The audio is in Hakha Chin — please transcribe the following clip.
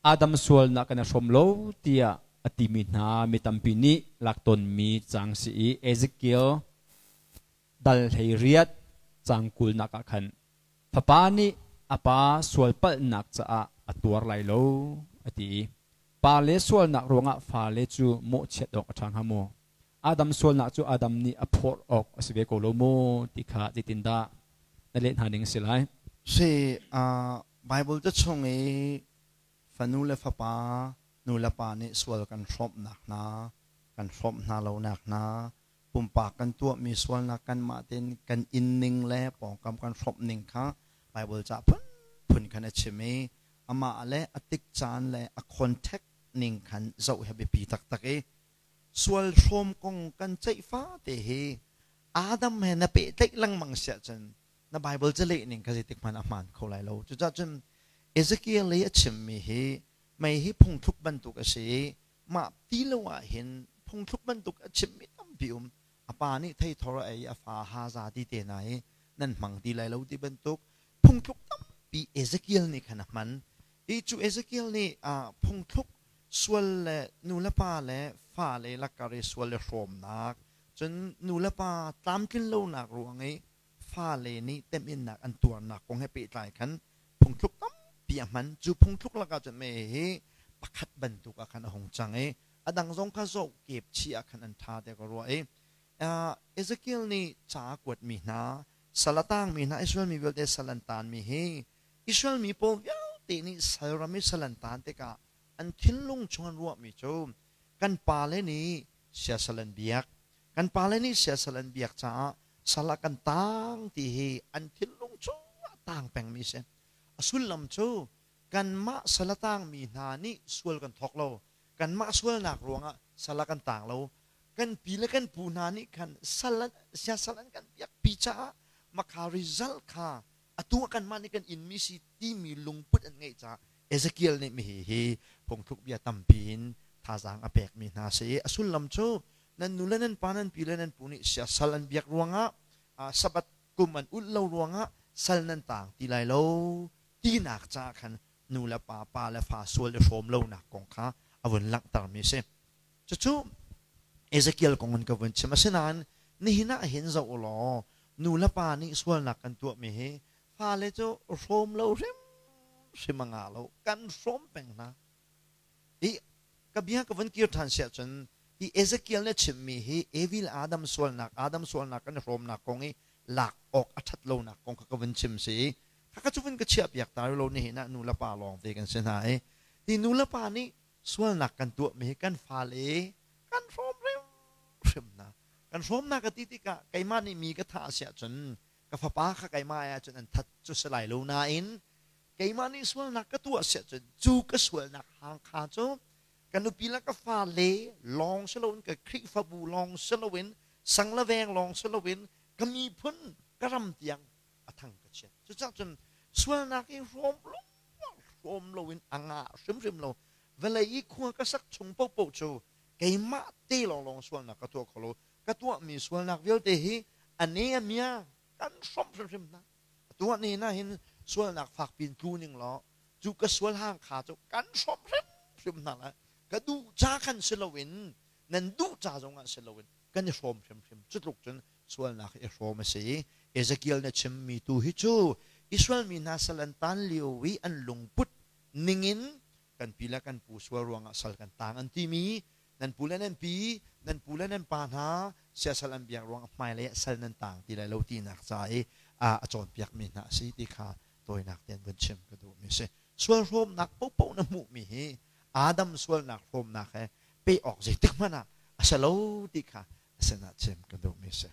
Adam sualnak kan i hrawm lo tiah a timi hna mi tampi nih lak tawnmi cang si i Ezekiel dal 18 cang 20nak ah khan fapa nih a pa sualpalhnak caah a tuar lai lo a ti i pale sualnak ruangah fale cu mawhchiat awk a ṭha hnga maw? Adam sualnak cu Adam nih a phorh awk a si ve ko lo maw ti kha zeitindah na leh hna ning a si lai? Si, Bible ca chung i fanu le fapa, nu le pa nih sual kan hrawmhnak hna, kan hrawmh hna lonak hna, pumpak kan tuahmi sualnak kanmah tein kan inning le pawngkam kan hrawmh ning kha Bible ca phunphun khan a chim i amah le a tik caan le a contact ning khan zoh hi a biapi taktak i sual hrawm kong kan ceih fate hi Adam he na pehtlaih lengmang si ahcun na Bible caleh ning kha zeitik hmanh a hmaan kho lai lo. Cucaah cun Ezekiel i a chimmi hi mei hi phungthluk bantuk a si i mah ti lo ah hin phungthluk bantuk a chimmi tampi um. A pa nih theithor a ei, a fa haza ti te hna hi nan hmang ti lai lo ti bantuk phungthluk tampi Ezekiel nih khan a hman. I cu Ezekiel nih phungthluk sual le nu le pa le fale lakar i sual le hrawmnak, cun nu le pa tlamtlin lonak ruang i fale nih temhinnak an tuarnak kong he pehtlai khan phungthluk tampi a hman. Cu phungthluk lakah cun mei hi pakhat bantuk ah khan a hung cang i a dang zong kha zoh kep chih ah khan an ṭha tiah ka ruah i Ezekiel nih ca a kuatmi hna, sal a tangmi hna, Israel mi vialte sal an taanmi hi Israel mi pawl vialte nih sal ram i sal an taan tikah an thinlung chung an ruahmi cu kan pale nih siasal an biak, kan pale nih siasal an biak caah sal ah kan taang ti hi an thinlung chungah taang pengmi a si. A sullam cu kanmah sal a taangmi hna nih sual kan thawk lo. Kanmah sualnak ruangah sal ah kan taang lo. Kan pi le kan pu hna nih khan sal an, siasal an kan biakpi caah makha result kha atu ah kanmah nih kan inmi si timi lungput an ngeih caah Ezekiel nih mi hi phungthluk bia tampi in thazaang a pekmi hna si i a sullam cu nan nu le nan pa nan pi le nan pu nih siasal an biak ruangah Sabbath kum an ulh lo ruangah sal nan taang ti lai lo tinak caah khan nu le pa, pa le fa sual i hrawm lonak kong kha a vun langhtermi a si. Cucu Ezekiel kong in ka vun chim. Asinain nihin ah hin zoh u law nu le pa nih sualnak kan tuahmi hi fale cu hrawm lo hrimhrim a ngah lo. Kan hrawm peng hna. Hi ka bia ka vun kir ṭhan siah cun hi Ezekiel nih a chimmi hi Evi le Adam sualnak, Adam sualnak kan i hrawmnak kong i lak awk a ṭhat lonak kong kha ka vun chim si i khakha cu vun ka chiahpiak ta rih lo. Nihin ah nu le pa lawng te kan si hna i hi nu le pa nih sualnak kan tuahmi hi kan fale kan hrawm hrimhrim hna. Kan hrawmnak ka ti tikah keimah nih mi ka thah a si ahcun ka fapa kha keimah ai ahcun an that cu si lai lo nain keimah nih sualnak ka tuah si ahcun cu ka sualnak hang kha cu ka nupi le ka fale lawng si loin, ka Khrihfabu lawng si loin, sang le veng lawng si loin, ka miphun, ka ram tiang a thang ka chiat. Cucaah cun sualnak i hrawm lo hrawm loin a ngah hrimhrim lo. Vawlei i khua ka sak chung paohpaoh cu keimah te lawnglawng sualnak ka tuah kho lo. Ka tuahmi sualnak vialte hi a ne a mia kan hrawmh hrimhrim hna. Atu ah ni na hin sualnak fak pin tlu ning law cu ka sual hang kha cu kan hrawmh hrimhrim hna lai. Ka duh ca khan si loin, nan duh ca zongah si loin kan i hrawm hrimhrim. Cu tluk cun sualnak i hrawm a si i Ezekiel na chimmi tu hi cu Israel mi hna sal an tan lio i an lungput ningin kan pi le kan pu sual ruangah sal kan tang an timi, nan pu le nan pi, nan pu le nan pa hna siasal an biak ruangah hmailei ah sal nan tang ti lai lo tinak ca i a cawnpiakmi hna a si ti kha tawinak tein vun chim ka duhmi a si. Sual hrawmnak paohpaoh na hmuhmi hi Adam sualnak hrawmnak he pe awk zeitik hmanh ah a si lo ti kha a sinah chim ka duhmi a si.